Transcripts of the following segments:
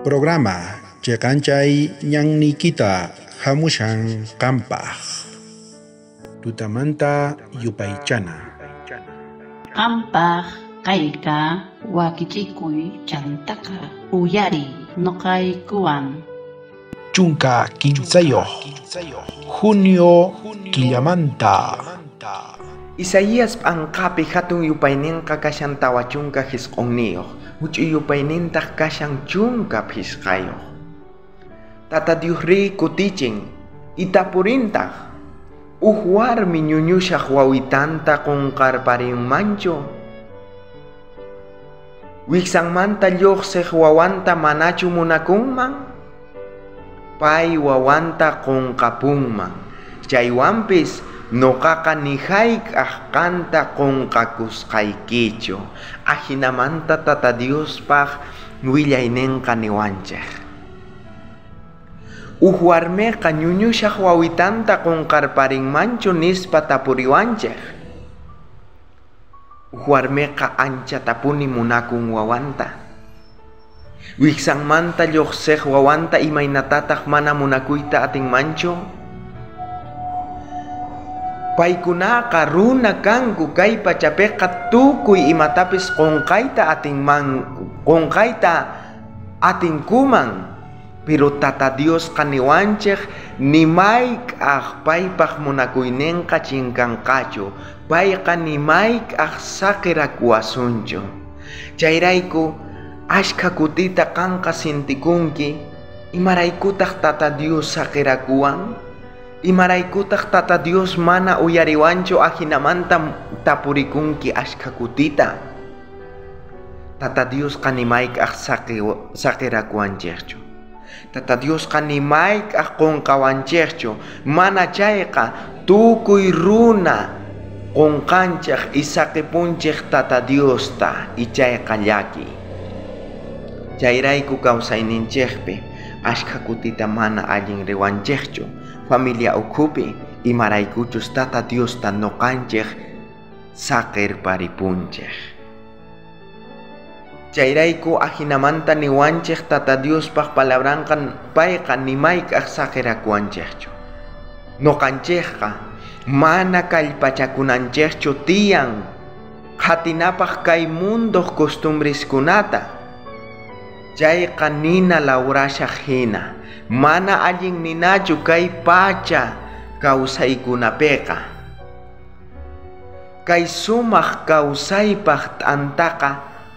Programa cheqanchay ñanniykita hamushan qampaq. Tutamanta yupaychana. Qampaq kayka wakichikuy chantaqa uyariy noqaykuwan. 13 junio killamanta. Isaías p'anqapi hatun yupayninqa kashan 49, huch'uy yupaynintaq kashan 15. Tata Diosri kutichin, itapurintaq, uj warmi ñuñushaq wawitanta qunqarparinmanchu? Wiksanmanta lluqsiq wawanta manachu munakunman? Pay wawanta qunqapunman, chaywanpis noqaqa ni hayk'aq qanta qunqakusqaykichu. Ajinamanta Tata Diospaq willayninqa niwanchej. Uj warmiqa ñuñushaq wawitanta qunqarparinmanchu nispa tapuriwanchej. Uj warmiqa anchatapuni munakun wawanta. Wiksanmanta lluqsiq wawanta imaynatataq mana munakuyta atinmanchu? Paykunaqa runa kanku kay pachapiqa tukuy imatapis qunqayta atinkuman. Pero Tata Diosqa niwanchej ni mayk'aq paypaq munakuyninqa chinkanqachu, payqa ni mayk'aq saqirakuwasunchu. Chayrayku ashkha kutita qanqa sintikunki, imaraykutaq Tata Dios saqirakuwan? Imaraykutaq Tata Dios mana uyariwanchu? Ajinamanta tapurikunki ashkha kutita. Tata Diosqa ni mayk'aq saqirakuwanchejchu. Tata Diosqa ni mayk'aq qunqawanchejchu. Mana chayqa tukuy runa qunqanchej y saqipunchej Tata Diosta y chayqa llaki. Chayrayku kawsayninchejpi ashkha kutita mana allin riwanchejchu. Familia ukhupi imaraykuchus Tata Diosta noqanchej saqirparipunchej. Chayrayku ajinamanta niwanchej Tata Diospaq palabranqa payqa ni mayk'aq saqirakuwanchejchu. Noqanchejqa mana kallpachakunanchejchu tiyan qhatinapaq kay mundoq costumbreskunata. Chayqa nina lawrashaq hina, mana allin ninachu kay pacha kawsaykunapiqa. Kay sumaq kawsaypaq t'antaqa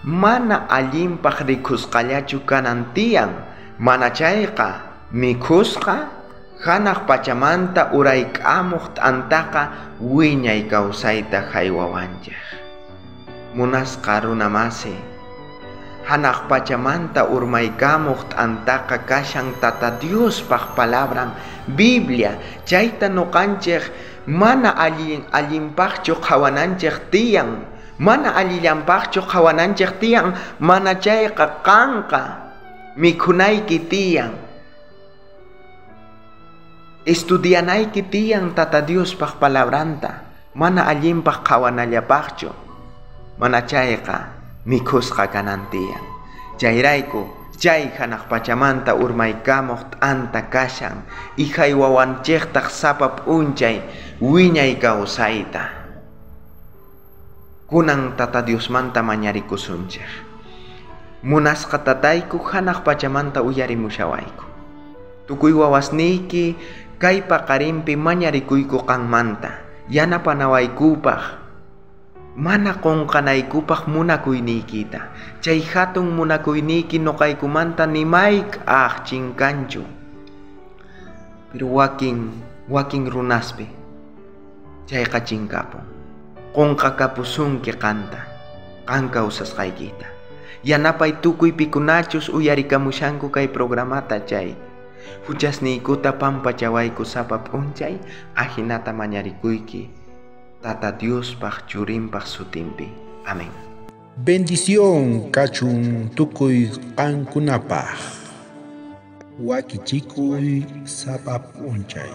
mana allinpaq rikusqallachu kanan tiyan, mana chayqa mikhusqa hanaq pachamanta urayk'amuq t'antaqa wiñay kawsayta haywawanchej. Munasqa runamasi, hanaq pachamanta urmaykamuq t'antaqa kashan Tata Diospaq palabran Biblia, chayta noqanchej mana allinpaqchu qhawananchej tiyan, mana allillanpaqchu qhawananchej tiyan, mana chayqa qanqa mikhunayki tiyan, estudianayki tiyan Tata Diospaq palabranta, mana allinpaq qhawanallapaqchu, mana chayqa mikhusqa kanan tiyan. Chayrayku chay hanaq pachamanta urmaykamuq t'anta kashan y haywawanchejtaq sapa p'unchay wiñay kawsayta. Kunan Tata Diosmanta mañarikusunchej. Munasqa tatayku hanaq pachamanta uyarimushawayku. Tukuy wawasniyki kay paqarinpi mañarikuyku qanmanta, yanapanawaykupaq, mana qunqanaykupaq munakuyniykita. Chay hatun munakuyniyki noqaykumanta ni mayk'aq chinkanchu. Pero wakin runaspi chayqa chinkapun. Qunqakapusunki qanta, qan kawsasqaykita. Yanapay tukuy pikunachus uyarikamushanku kay programata chay. Huchasniykuta pampachawayku sapa p'unchay, ajinata mañarikuyki Tata Diospaq churinpaq sutinpi. Amén. Bendición kachun tukuy qankunapaq. Wakichikuy sapa p'unchay.